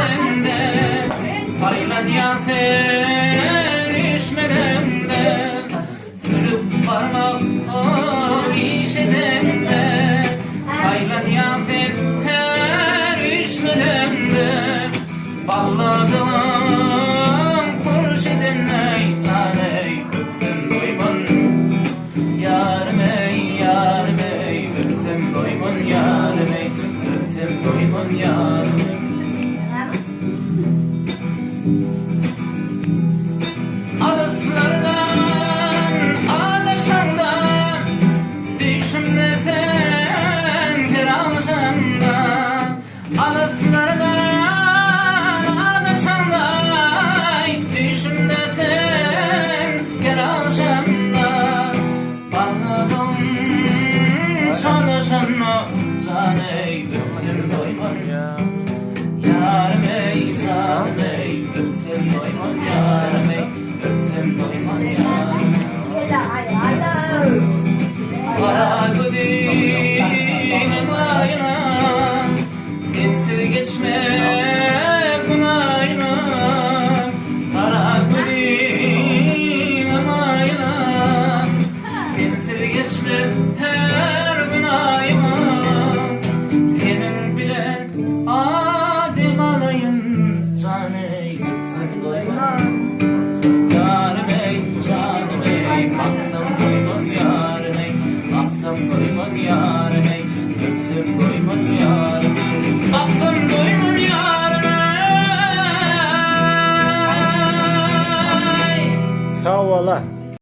edende, Saýlanýaň sen üýşmeleňde, Sülük barmak iş edende, Saýlanýaň sen her üýşmeleňde, Balladyň hurşidin-eý, jan-eý, öpsem doýman. Ýarym eý, ýarym eý, öpsem doýman ýarym eý, öpsem doýman ýarym eý. Alyslardan adaşaňda, düýşümde sen her agşamda. Alyslardan adaşaňda, düýşümde sen her agşamda. Bagladyň çolaşanda, jan eý, öpsem doýman. Ýarym eý, janym eý, öpsem doýman ýarym eý.